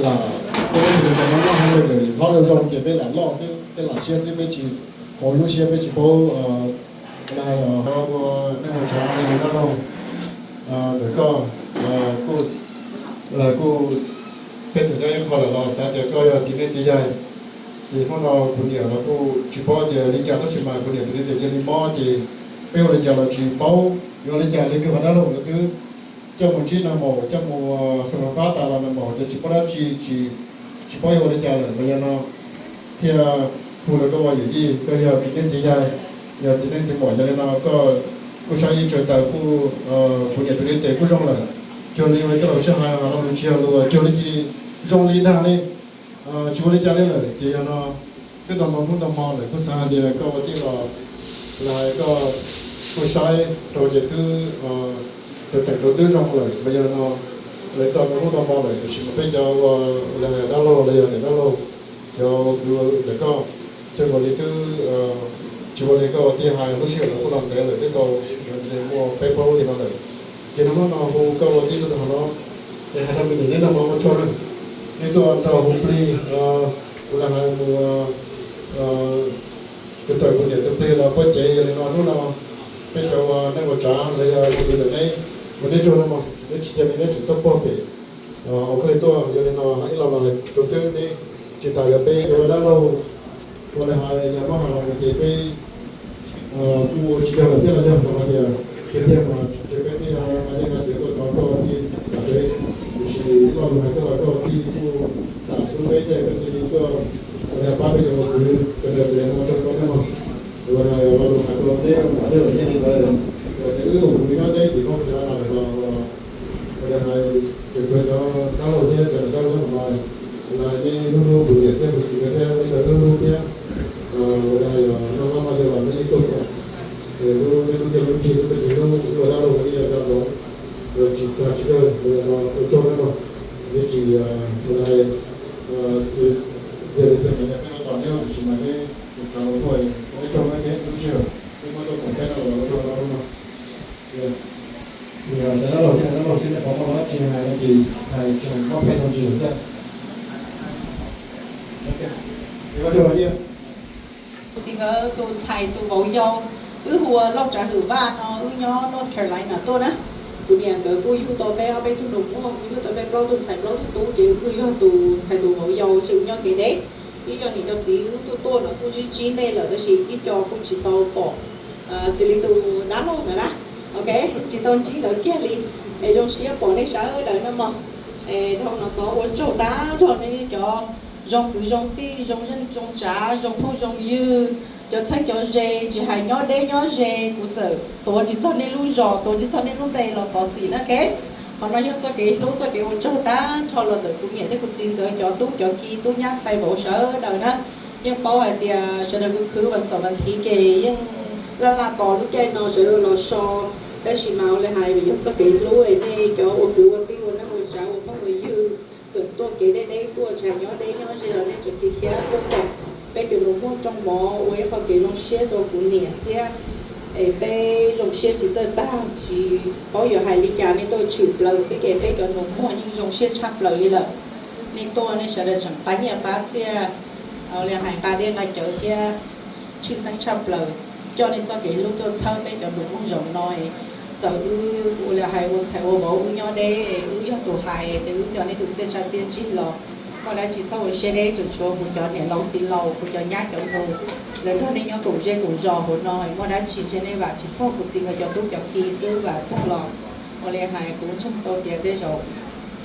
Lam, peb tus no noj hauj lwm hlob zoo zoo ces peb lam loj xwb, peb lam siab xwb, peb tsis, hauv lub siab peb tsis paub. Ua nej ua tsav dab laug ntawm koj kuj, kuj, peb txawm nyob ib qho lawm los xav tias koj yog txiv neej txiv yaig. Ces hnub no kuv niam los kuj tsis paub tias li cas tab sis mas kuv niam tus niam tias cia li mob ces peb ua li cas los tsis paub, yuav li cas li kawg, qhov dab laug lawv twb coj mus ntsib nag maum, coj mus xus fab tas los nag maum ces tsis paub dab tsi, tsis, tsis paub yuav ua li cas lawm los yog no thiaj hu rau koj ua yawm yij, koj yog txiv neej txiv yaig, yog txiv neej txiv muam, yog li no koj kuj saib ib tsaws taws kuj, kuv niam tus niam tes kuj zoo lawm. Cuag li ua li koj laus sib hais los nws tsis yog lus, cuag li cia li zoo li dag li, tsis ua li cas li lawm ces yog no twb tau ntau hnub ntau hmo lawm kuj xav hais tias koj ua tij los lawv hais koj kuj saib rau ces twb teem rau twb zoo lawm los yog no lawv tau ntau hnub ntau hmo lawm tiam sis mas peb cov ua li dab laug los yog niam dab laug, cov kwv ntawm koj, coj ua li twb, tsis ua li koj ua tij hais lub sij hawm lawv kuj los ntev lawm twb tau muaj peb plaub lub li no lawm. Ces hnub no hu koj ua tij tuaj rau hauv no es hais rau me nyuam neb noj mov ua tsaug na, neb tuaj nrog hu plig, kuv lam hais mus tus tawm kuv niam tus plig los pob cev. Yog li no hnub no peb cov ua neej ua tsav los yog ua kwv ntawm neb, ua neb tsaug no mog, neb tsis cia li neb tseem tuaj puag pem ua koj li tuaj. Yog li no ib los los hais rau xwb, neb tsis tas yog peb ua dab laug ua li hais yog muab hais los mus ces peb kuj ua tsis yog lawm thiab los yog hais tias tiag tiag mas tsis peb thiaj hais tias tuaj tos koj tij tom tsev, tiam sis ib lo lus hais xwb los koj tij kuj xam hlub peb thiab koj cia li tuaj ua li pab peb cov ua kwv sawv daws ces ua tsaug koj thiab mog. Ua li hais lo lus hais rau neb ua niam neb ua txiv li ntawd, ces wb ua kwv nyob deb ces koj mus cov no lawm los ua li hais tseem tshuav cov dab laug thiab cov dab laug mas, ua li hais neb hlub hlub kuv niam thiab kuv txiv thiab neb sawv daws hlub hlub thiab, ua li hais yog noj qab noj cai los neb yeej tuaj kom, es lub neb lub caij lub ntsig lub npe hlub hlub dab laug ib yam nco ntsoov, tsis tag tsis kawg ua li no ua tsaug neb mog. Neb tsis, ua li hais, yog li tias neb tos neb tiam sis mas neb tus tsov los tuaj, neb tsaug neb lub sij hawm neb muab tuaj koom peb no los ua tsaug no no. Yog cov dab laug thiab dab laug xwb nej pom muaj dab tsi hais no ces hais tsuas mob pheej rau ntsis xwb. Txiv nkawd tus ntxhais tus vauv yau, wb hu ua Lauj Tsav Hwm Vaj no, wb nyob North Carolina tuaj na. Kuv niam nkawd kuj yug tau peb ob peb tug nus muag, kuj yug tau peb plaub tug ntxhais plaub tug tub, ces wb kuj yog tus ntxhais tus vauv yau, ces wb nyob kev deb. Ib yog niam cov txiv wb tuaj tuaj no kuj tsib tsib neb lawm tab sis ib co kuj tsis tau pom xws li tus dab laug ntawd na. Ok, tsis tau ntsib nkawd kiag li, es zoo siab pom nej sawv daws no mog. Es dhau no tod ua tsaug tag nrho nej cov zoo kwv zoo tij, zoo zeej zoo tsav, zoo phooj zoo ywg, cov txheeb cov ze, tsis hais nyob deb nyob ze, kuv txawm tuav tsis txog nej lub zos, tuav tsis txog nej lub npe los thov txim na, ok. Qhov no yog txoj kev hlub txoj kev ua tsaug tag nrho los ntawm kuv niam thiab kuv txiv nkawd cov tub cov ki tub nyab ntxhais vauv sawv daws na. Yeej paub hais tias sawv daws khwv khwv vas xaum vas thiv ces yeej laj laj tos lub caij no sawv daws los so, tab sis mas ua li hais yog txoj kev hlub es nej cov ua kwv ua tij ua neej ua tsav ua phooj ua ywg txawm tuaj kev deb deb tuaj, tsis hais nyob deb nyob ze los nej tseem tig khiav tuaj koom peb cov nus muag rooj mov ua ib qho kev zoo siab rau kuv niam thiab. Es peb zoo siab tsis txawj tag, tsis paub yuav hais li cas, nej tuaj tshwm plaws xwb ces peb cov nus muag yeej zoo siab tshaj plaws li lawm. Nej tuaj nej sawv daws tseem pab nyiaj pab txiaj, li hais nqa dej nqa cawv thiab tshwj xeeb tshaj plaws, coj nej txoj kev hlub tuaj txhawb peb cov nus muag zaum no. Txawm wb ua li hais ua ntxhais ua vauv wb nyob deb, wb yog tus hais ces wb nco nej tus txiaj tsa txiaj ntsig los muaj dab tsi txhob ua siab deb, tseem tshuav kuv cov niam laus txiv laus, kuv cov nyab cov nus, lawv nrog nej nyob koom zej koom zos hauv no, muaj dab tsi ntshe nej vam tsis txog kuv txiv nkawd cov tub cov ki xwb, vam txog los ua li hais kuv ntseeg tau tias tej zaum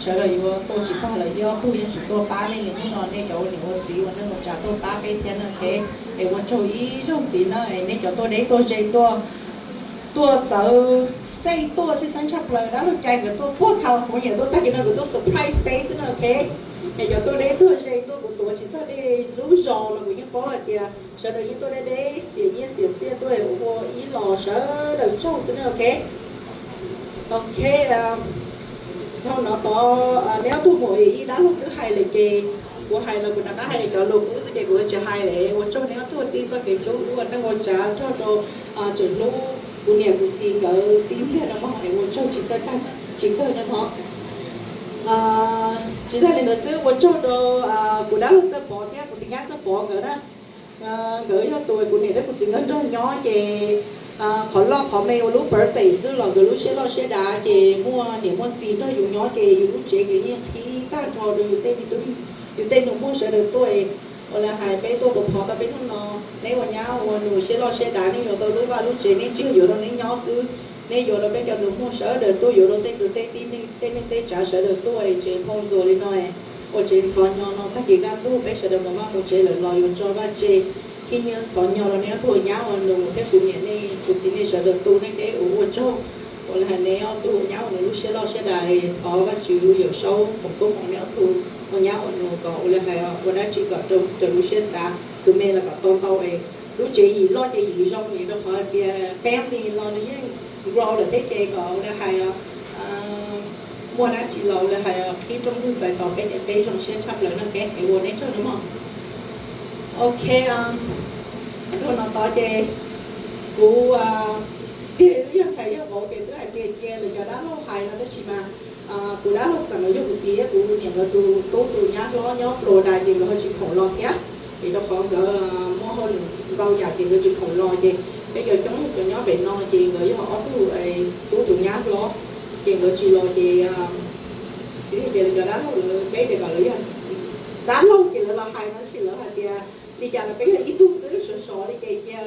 sawv daws yuav tuaj tsis tag lawm, ib ob tug yeej tseem tuaj pab nej li. Hnub no nej cov ua niam ua txiv ua neej ua tsav tuaj pab peb thiab na, ok. Es ua tsaug ib zaug ntxiv na, es nej cov tuaj deb tuaj ze tuaj, tuaj txawv state tuaj tshwj xeeb tshaj plaws, dab laug Cai nkawd tuaj puag California tuaj tag kis no nkawd tuaj surprise peb xwb na, ok. Es cov tuaj deb tuaj ze tuaj, kuv tuav tsis txog nej lub zos los kuv yeej paub hais tias sawv daws yeej tuaj deb deb xiam nyiaj xiam txiaj tuaj ua ib los, sawv daws tsaug xwb na, ok. Ok, dhau no tod neb ob tug mus ib dab laug twb hais lawm ces kuv hais los kuv rov qab hais cov lus qub xwb ces kuv tsis hais lawm. Ua tsaug neb ob tug tij txoj kev hlub ua neej ua tsav nrog rau tseem hlub kuv niam kuv txiv nkawd tib ntxiag no mog, es ua tsaug tsis txawj tag tsis kawg no mog. Tsis tag li ntawd xwb, ua tsaug rau kuv dab laug Txawj Pov thiab kuv tij nyab Txawj Pov nkawd na. Nkawd yog tus kuv niam thiab kuv txiv nkawd nrog nyob ces qhov loj qhov me ua lub birthday xwb los nkawd lub siab loj siab dav ces muaj niam muaj txiv nrog yus nyob ces yus lub tsev ces yeej qhib tag nrho rau yus tej me tub, yus tej nus muag sawv daws tuaj. Ua li hais peb tuaj pov phov rau peb hnub no, neb ua nyab ua nus siab loj siab dav, neb yuav tau lub vaj lub tsev, neb tsis yog yuav rau neb nyob xwb, neb yuav rau peb cov nus muag sawv daws tuaj, yuav rau tej kwv tej tij, tej neej tej tsav sawv daws tuaj tsev nphau ntxuas li no, ua tsev ntxhov nyo no tag kis kaj ntug peb sawv daws mus vaj mus tsev lawm los yuav tso vaj tse khib nyiab ntxhov nyo rau neb ob tug ua nyab ua nus thiab kuv niam nej kuv txiv nej sawv daws tu nej kev ua ua tsaug. Ua li hais neb ob tug ua nyab ua nus lub siab loj siab dav, thov Vajtswv Yawm Saub foom koob hmoov neb ob tug ua nyab ua nus kom ua li hais ua dab tsi kom raws lub siab xav, tus me los kom tau ntau es lub tsev yim loj ces yim zoo, vim rau qhov tias family los nws yeej grow lawm thiab ces kom ua li hais muaj dab tsi los ua li hais qhib rooj ntug txais tos peb ces peb zoo siab tshaj plaws no kev es ua neb tsaug nawb mog. Ok, nrog no tod ces kuv tiag yog ntxhais yog vauv ces twb hais tias cia lawv cov dab laug hais no tab sis mas kuv dab laug xeem los yog kuv txiv thiab kuv niam nkawd tus tub tus nyab hlob nyob Florida ces nkawd ho tsis khoom los thiab. Vim rau qhov nkawd muaj hauj lwm ntau yam ces nkawd tsis khoom los ces peb cov coob cov nyob pem no ces nkawd yog ob tug tub tus nyab hlob ces nkawd tsis los ces tiag tias lawv cov dab laug lawv peb tias kom lawv yog dab laug ces lawv los hais no tab sis lawv hais tias li cas los peb yog ib tug xwb sov sov li ces cia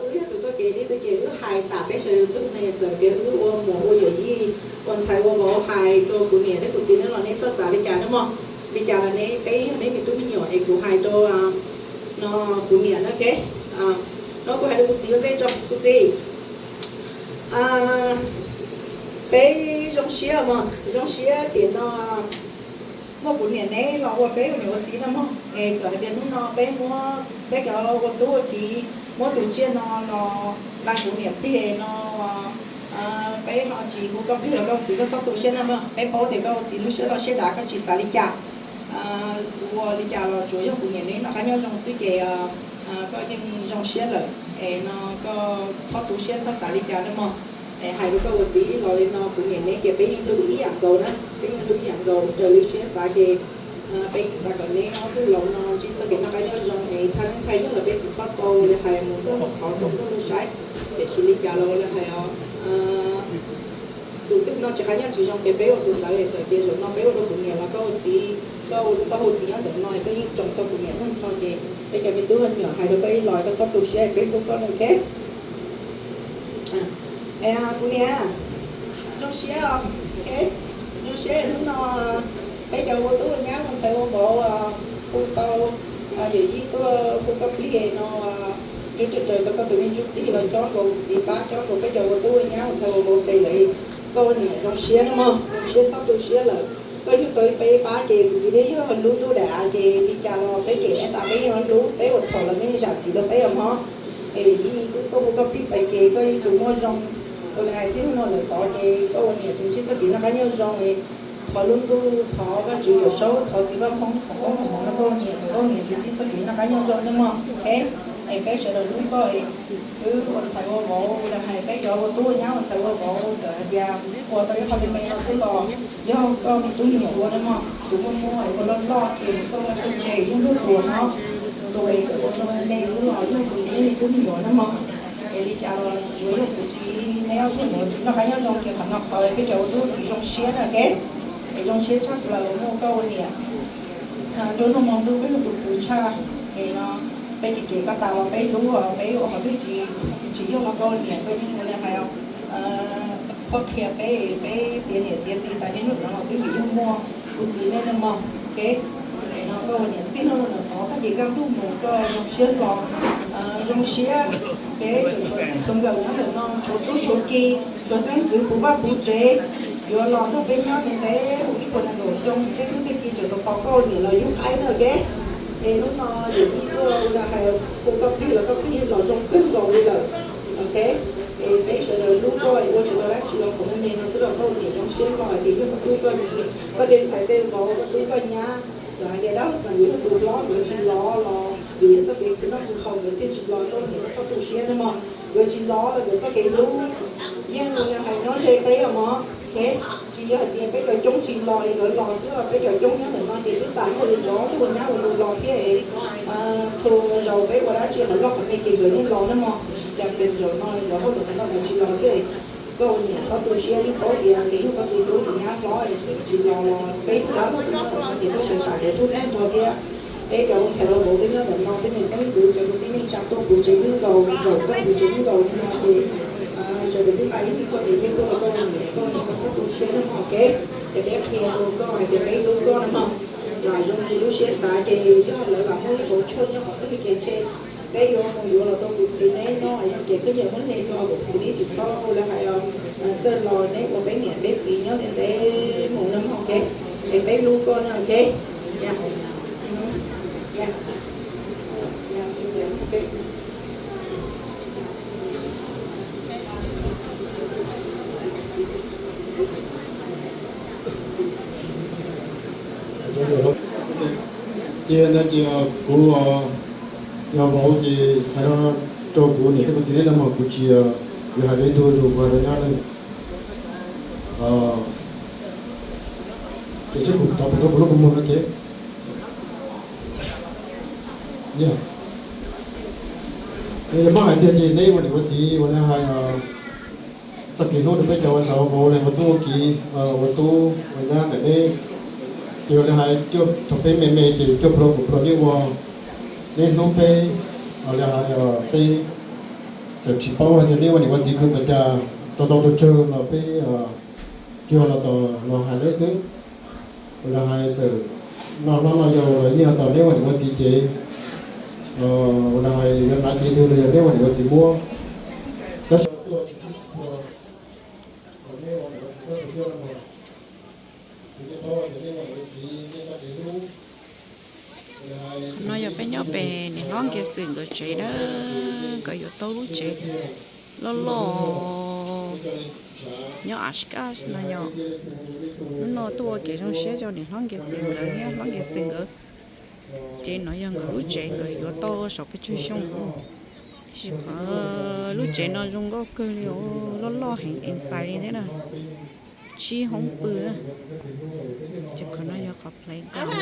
wb yog tus tuaj kev li tuaj ces wb hais tas peb sawv daws tug ne, txawm tias wb ua muam ua yawm yij ua ntxhais ua vauv hais rau kuv niam thiab kuv txiv neb los neb txhob xav li cas nawb mog. Li cas los neb peb yog neb me tub me nyuam es kuv hais rau no kuv niam no, no kuv hais rau kuv txiv ua ntej tso kuv txiv. Peb zoo siab mog, zoo siab tiam no muaj kuv niam neb los ua peb ua niam ua txiv no mog. Es txawm hais tias hnub no peb muab peb cov ua tub ua kiv muab tus tsiaj no los nqa kuv niam plig no, peb ho tsis hu koj plig los koj ua txiv koj txhob tu siab no mog. Peb paub tias koj ua txiv lub siab loj siab dav koj tsis xav li cas. Ua li cas los tsuas yog kuv niam neb noj qab nyob zoo xwb ces koj yeej zoo siab lawm. Es no koj txhob tu siab txhob xav li cas no mog. Es hais rau koj ua txiv los li no kuv niam neb ces peb yeej hlub ib yam nkaus na, peb yeej hlub ib yam nkaus raws li siab xav ces peb yeej xav kom neb ob tug laus no ntsib txoj kev noj qab nyob zoo es thaj neeb thaj yog los peb tsis txhob tau li hais mus nrog thov tau nrog luag saib. Tiam sis li cas los li hais os, tus twg noj tsis qab nyob tsis zoo ces peb ua tus ntawd. Txawm tias zaum no peb ua rau kuv niam los koj ua txiv, koj ua rau tau hu txiv nyob ntawm no koj yeej roos tau kuv niam tag nrho ces peb cov me tub me nyuam hais rau koj ib los koj txhob tu siab peb hlub koj no ok. Kuv niam, zoo siab os, zoo siab hnub no peb cov ua tub ua nyab ua ntxhais ua vauv hu tau yawm yij tuaj hu koj plig no, raws raws tau koj tus me ntsuj plig los cob nkaus kuv txiv pab, cob nkaus peb cov ua tub ua nyab ua ntxhais ua vauv tes lawm. Koj ua niam zoo siab no mog, zoo siab txhob tu siab lawm. Koj yug tau ib peb pab ces kuv txiv thiaj yog hlub ntuj daim av ces li cas los peb kem neb tas peb yeej hlub, peb ua txhaum los nej zam txim rau peb os mog. Es yij twb tuaj hu koj plig pais ces koj yeej tsuas muaj zoo. Ua li hais txij hnub no lawm tod ces koj ua niam tsuas ntsib txoj kev noj qab nyob zoo es thov lub ntuj thov Vajtswv Yawm Saub thov txiv Vaj Hmoob foom koob foom hmoov rau koj ua niam, koj ua niam tsuas ntsib txoj kev noj qab nyob zoo nawb mog. Es peb sawv daws hlub koj, wb ua ntxhais ua vauv ua li hais peb cov ua tub ua nyab ua ntxhais ua vauv txawm hais tias ua tau ib qho me me no xwb los yog koj me tub me nyuam ua nawb mog. Tus muaj muaj ua loj loj ces mus xauj vaj xauj tsev yeej luag tuag no, tus es txawm ua tau me me xwb los yog kuv txiv me tub me nyuam nawb mog. Es li cas los tsuas yog kuv txiv neb ob tug niam txiv noj qab nyob zoo ces qhov no qhov peb cov ua tub ua kiv zoo siab na ok. Es zoo siab tshaj plaws muaj koj ua niam. Nruab hnub hmo ntuj koj yog tus kws tshaj, es no peb kev kev koj tas los peb hlub, peb ua qhov twg tsis yog los koj ua niam koj yeej ua li hais qhuab qhia peb, peb tiav niam tiav txiv tas niaj hnub no los twb vim yog muaj kuv txiv nej nawb mog. Es no koj ua niam txij hnub no tod tag kis kaj ntug mus koj zoo siab los zoo siab. Peb tseem tshuav txij tshuav nkawm nyob ntawm no, tshuav tub tshuav ki, tshuav xeeb ntxwv puv vaj puv tsev yuav los nrog peb nyob ntev ntev mus ib puas nees nkaum xyoo, tej tub tej ki tseem tos tos koj ua niam los yug qaib na ok. Es hnub no yawm yij tuaj ua li hais hu koj plig los koj plig los zoo kawg nkaus li lawm. Ok, es peb sawv daws hlub koj, ua tsis tau dab tsi los qhov me me no xwb los koj ua niam zoo siab koj hais tias yog koj tub koj nyiam, koj tej ntxhais tej vauv, koj tub koj nyab. Txawm hais tias dab laug Xeem yog tus hlob nkawd tsis los los vim txoj kev khwv noj khwv haus nkawd thiaj tsis los, koj ua niam koj txhob tu siab nawb mog. Nkawd tsis los los nkawd txoj kev hlub yeej hais nyob ze peb os mog. Ok, Tsis yog hais tias peb cov coob tsis los es nkawd los xwb, peb cov coob nyob ntawm no ces twb tas muaj li cov ob tug ua nyab ua nus los thiab. Txhua zaus peb ua dab tsi qhov loj qhov me ces nkawd yeej los na mog, tiam sis cas pem zaum no nkawd hauj lwm qhov ntau nkawd tsis los xwb. Koj ua niam txhob tu siab, yeej paub tias nws yog koj tus tub tus nyab hlob, tsis los los peb tug dab laug twb nyob ntawm no ces koj tseem xav yuav tub tub nrho thiab. Peb cov ua ntxhais ua vauv twb nyob ntawm no, peb niam xeeb ntxwv cov kwv tij neej tsa tuaj kuv tsev twb nkaus, zaum tuaj kuv tsev twb nkaus no ces sawv daws twb nqa ib txoj kev hlub tuaj rau koj ua niam, koj niam txhob tu siab na mog, ok? Ces peb qhia rau koj hais tias peb hlub koj na mog. Lam zoo li lub siab xav ces yog lawv lam muaj ib hauv tshuaj nyob qhov twg ces ntshe peb yuav mus yuav los rau kuv txiv neb no, yog kev pheej yam muab hais no kuv txiv neb tsis txhob ua li hais, txawj los neb ua peb niam peb txiv nyob ntev ntev mus no mog, ok? Es peb hlub koj na, ok? Ces ntawd ces kuv yog vauv ces hais rau kuv niam thiab kuv txiv neb no mas kuv tsis yog hais rau ib tug zoo, kuv hais rau nyab na. Ces tsis kuv tau pem rau kuv lub kua muag no ces yog pab hais tiag ces neb ua niam ua txiv ua li hais txoj kev hlub rau peb cov ua ntxhais ua vauv los ua tub ua kiv, ua tub ua nyab ntawm neb. Ces ua li hais thaum peb me me ces cuaj pluag kaum pluag neb ua, neb hlub peb, ua li hais peb txawm tsis paub hais tias neb ua niam ua txiv khwv npaum cas, tau ntau tus tsawg los peb tsuas los tos los hais neb xwb. Ua li hais txawm noj hlob noj yau los yeej tos neb ua niam ua txiv ces, ua li hais yog hnav cev twg los yog neb ua niam ua txiv muab. Tab sis no yog peb nyob pem niam hlob Nkiag Xwm nkawd tsev na, nkawd yuav tau lub tsev loj loj nyob Ashkash no yog. Hnub no tuaj ua kev zoo siab rau niam hlob Nkiag Xwm nkawd, niam hlob Nkiag Xwm nkawd. Ces no yog nkawd lub tsev nkawd yuav tau saum peb caug xyoo. Tab sis qhov lub tsev no zoo nkauj kawg li, loj loj heev inside li thiab na. Tsib hoob pw. Ces qhov no yog qhov playground.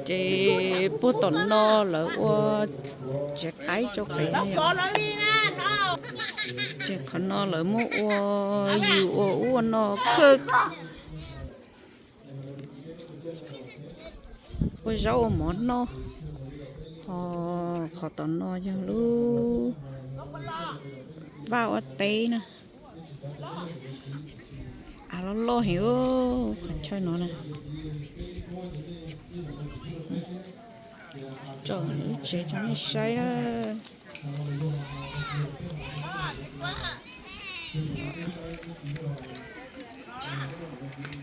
Ces puag tom no lawv ua tsev qaib rau pem no yom. Ces qhov no lawv muab ua yus ua ub ua no khawb, ua zaub ua mov noj. Ho qhov tom no yog lub vaj ua teb na. Av loj loj heev, qhov chaw no na. Tso lub tsev rau nej saib na.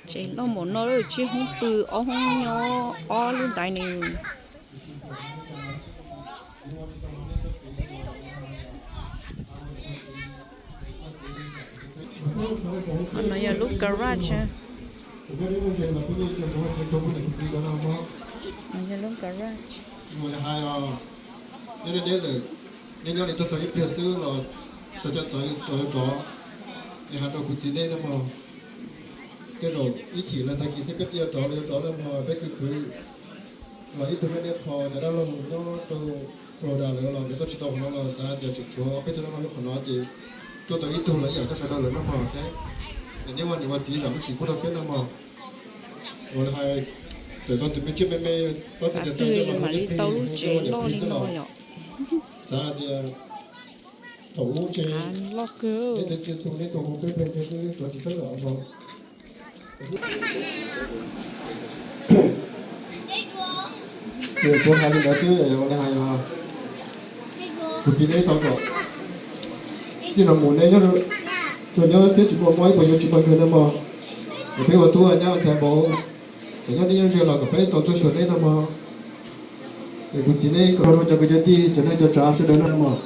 Tsev loj npaum no lawm, tsib hoob pw, ob hoob nyob, ob lub dining. No yog lub garage. No yog lub garage. Nyob deb deb lawm, nyob nyob li tuaj txog ib pliag xwb los txog caj txawv rov yuav rov. Es hais rau kuv txiv neb no mog, tej zaum ib chim lawm tag kis xwb peb yuav rov los yuav rov no mog, peb khwv khwv los ib tug nyob deb qho, cov dab laug nyob rau Florida lawm los nkawd tuaj tsis tau qhov no los xav tias tseem tshuav peb tug dab laug nyob qhov no ces tuaj tau ib tug los ib yam rau sawv daws lawm no mog. Es neb ua niam ua txiv zam lub txim pub rau peb no mog. Ua li hais txawm tau tus me tsiaj me me, pab txhais tias tau mam li tau lub tsev loj li no yom. Xav tias thaum ub tsev loj kawg, neb tej tsiaj txhu neb tuaj hu peb pheej ntshe twb suav tsis txawb los no. Ces kuv hais li ntawd xwb, ua li hais kuv txiv neb tau kom txij no mus neb nyob, tsuas nyob xwb tsis muaj mob ib puas yuav tsis muaj kawg no mog. Es peb ua tub ua nyab ua ntxhais vauv, txawm nyob deb nyob ze los kom peb tau tuaj xyuas neb no mog. Es kuv txiv neb kom zoo cov kwv cov tij cov neej cov tsav sawv daws no mog.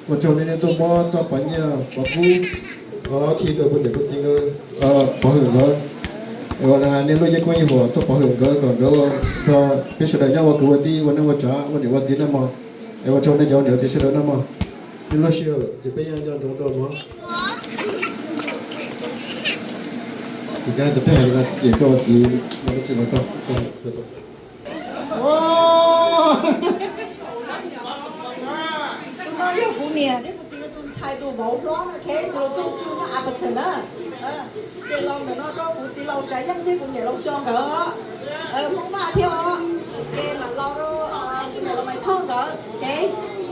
Ua tsaug nej, nej tuaj muab txoj pov nyiaj pov kub no khi rau kuv niam kuv txiv nkawd pov hwm nkawd. Es ua li hais nej lub yeeb koob yeeb huam tuaj pov hwm nkawd kom nkawd ua rau peb sawv daws nyob ua kwv ua tij ua neej ua tsav ua niam ua txiv no mog. Es ua tsaug nej cov niam txiv sawv daws no mog. Nej lub sij hawm ces peb yeej nco ntsoov rau mog. Ces koj hais li no ces koj txiv no tsis los koj. Tus no yog kuv niam thiab kuv txiv tus ntxhais tus vauv hlob na, ces tus txooj tswv no Appleton na. Ces los ntawm no rau kuv txiv laus Tsav Yeej thiab kuv niam laus Xyo nkawd, Hmoob Vaj thiab os. Ces mam los rau kuv niam laus Maiv Thoj nkawd,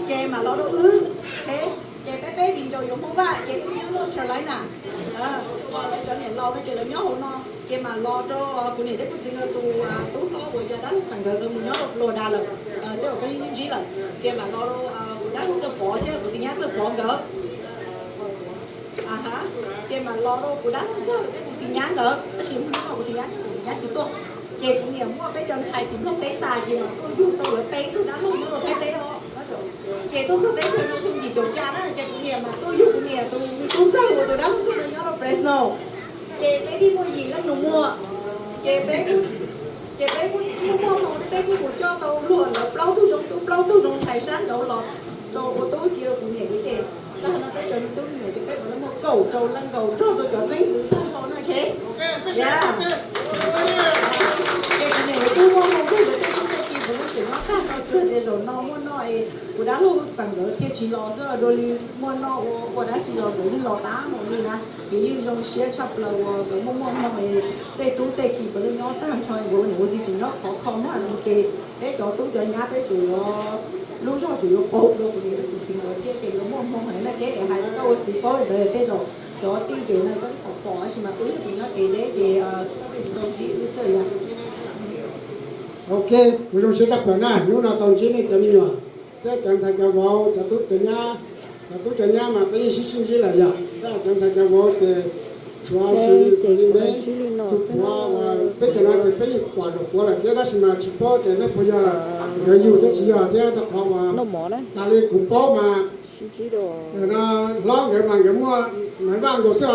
ces mam los rau wb, ces peb peb viv ncaus yuav Hmoob Vaj ces peb nyob North Carolina. Lawv cov niam laus no ces lawv nyob hauv no, ces mam los rau kuv niam thiab kuv txiv nkawd tus tub hlob uas yog dab laug Xeem nkawd mus nyob rau Florida lawm, tej zaum koj yeej ntsib lawm. Ces mam los rau kuv dab laug Txawj Pov thiab kuv tus nyab Txawj Pov nkawd. Ces mam los rau kuv dab laug Txawj thiab kuv tus nyab nkawd, tab sis hnub no kuv tus nyab, kuv tus nyab tsis tuaj. Ces kuv niam muaj peb cov ntxhais tim Nplog peb tas ces mam tuaj yug tau lawv peb tug dab laug nyob rau Thaib teb os. Ces tuaj txog teb chaws no xyoo yim caum xya na ces kuv niam mam tuaj yug kuv niam tus me tub ntxawg uas tus dab laug Txawj nyob rau Fresno. Ces peb twb muaj yim leej nus muag, ces peb, ces peb kuj muaj muaj hmoo thiab peb kuj mus coj tau luag lawv plaub tug zoo tub plaub tug zoo ntxhais sab nraud los rau ua tub ci rau kuv niam ces tag no peb cov me tub me nyuam ces peb puav leej muaj kaum rau leej nkaus nrog rau cov xeeb ntxwv tag nrho na, ok. Ces kuv niam kuj muaj hmoo kawg, lawv tej tub tej ci puav leej tseem nyob tag nrho, tsuas tias zaum no muaj noj es kuv dab laug Xeem nkawd thiaj tsis los xwb, dua li muaj noj ua ua dab tsi los nkawd yeej los tag mus li na. Ces yeej zoo siab tshaj plaws uas nkawd muaj muaj hmoo es tej tub tej ci puav leej nyob tag nrho, nkawd niam ua txiv tseem nyob khov kho muab no ces peb cov tub cov nyab peb tsuas yuav, lub zog tsuas yuav pauv rau kuv niam rau kuv txiv nkawd thiab ces nkawd muaj hmoo heev na thiab es hais rau koj ua txiv paub li ntawd tej zaum cov tij ces no koj ib qhov pom tab sis mas wb tseem nyob kev deb ces koj thiaj tsis tau ntsib wb xwb yom. Ok, kuv zoo siab tshaj plaws na, hnub no tau ntsib nej cov me nyuam thiab cov ntxhais cov vauv, cov tub cov nyab, cov tub cov nyab mas peb yeej sib sib ntsib lawm yom. Tab cov ntxhais cov vauv ces tshuav xws li neb tus puav uas peb cov no ces peb yeej pom zaum puav lawm thiab tab sis mas tsis paub tias nej puas yog nkawd yug thiab tsis yog thiab rau qhov uas tas li kuv paub mas no hlob nkawd mas nkawd muaj Maiv Vaj nkaus xwb os.